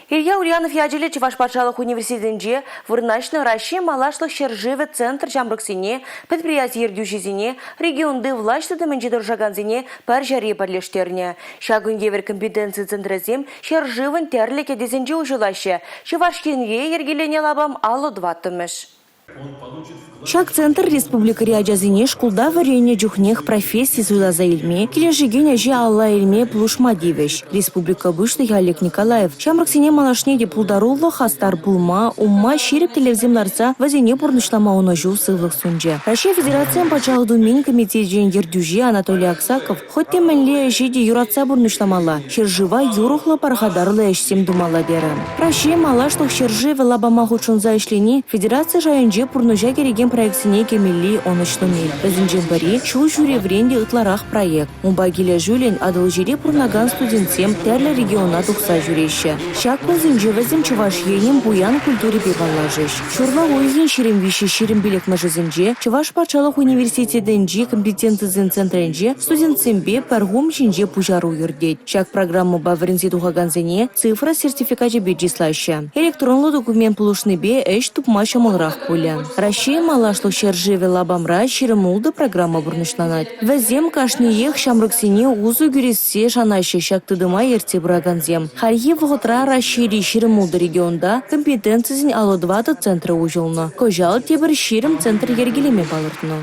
Илья Ульянов ячӗллӗ Чӑваш патшалӑх университетӗнче вырнаҫнӑ Раҫҫей малашлӑх ҫӗршывӗ центр ҫамрӑксене, предприяти ертӳҫисене, регионти влаҫ тытӑмӗнче тӑрӑшакансене пӗр ҫӗре пӗрлештернӗ. Ҫакӑн евӗр компетенци центрӗсем ҫӗршывӑн тӗрлӗ кӗтесӗнче уҫӑлаҫҫӗ. Чӑваш Енре йӗркеленӗ лапам 54-мӗш. Ҫак центр республикӑри ачасене шкулта вӗреннӗ чухнех професси суйласа илме, килӗшекен ӗҫе алла илме пулӑшма тивӗҫ. Республика Пуҫлӑхӗ Олег Николаев ҫамрӑксене малашне те пултаруллӑ, хастар пулма, умма ҫирӗп тӗллевсем лартса вӗсене пурнӑҫлама ӑнӑҫу, сывлӑх сунчӗ. Раҫҫей Федерацийӗн Патшалӑх Думин комитечӗн ертӳҫи Анатолий Аксаков хӑть те мӗнле ӗҫе те юратса пурнӑҫламалла, ҫӗршыва юрӑхлӑ пархатарлӑ ӗҫсем тумалла терӗ. Раҫҫей малашлӑх ҫӗршывӗ лапама хутшӑнса ӗҫлени федераци шайӗнче пурнӑҫа кӗрекен проектсене кӗмелли ӑнӑҫлӑ мел. Вӗсенчен пӗри ҫул ҫӳреврен те ытларах проект. Унпа килӗшӳллӗн Атӑлҫире пурӑнакан студентсем тӗрлӗ региона тухса ҫӳреҫҫӗ. Ҫак кунсенче вӗсем Чӑваш Енӗн пуян культурипе паллашӗҫ. Ҫурла уйӑхӗн 23-25-мӗшӗсенче Чӑваш патшалӑх университетӗнчи компетенцисен центрӗнче студентсемпе пӗр хум ҫинче пуҫару иртет. Ҫак программӑпа вӗренсе тухакансене цифра сертификачӗпе чыслаҫҫӗ. Электронлӑ документ пулӑшнипе ӗҫ тупма ҫӑмӑлрах пулӗ. Раҫҫей малашлӑх ҫӗршывӗ лапамра 26 программа пурнӑҫланать. Вӗсем кашниех ҫамрӑксене усӑ кӳрессе шанаҫҫӗ ҫак тытӑма ертсе пыракансем. Хальхи вӑхӑтра Раҫҫейри 26 регионта компетенцисен 54 центрӗ уҫӑлнӑ. Кӑҫал тепӗр 20 центр йӗркелеме палӑртнӑ.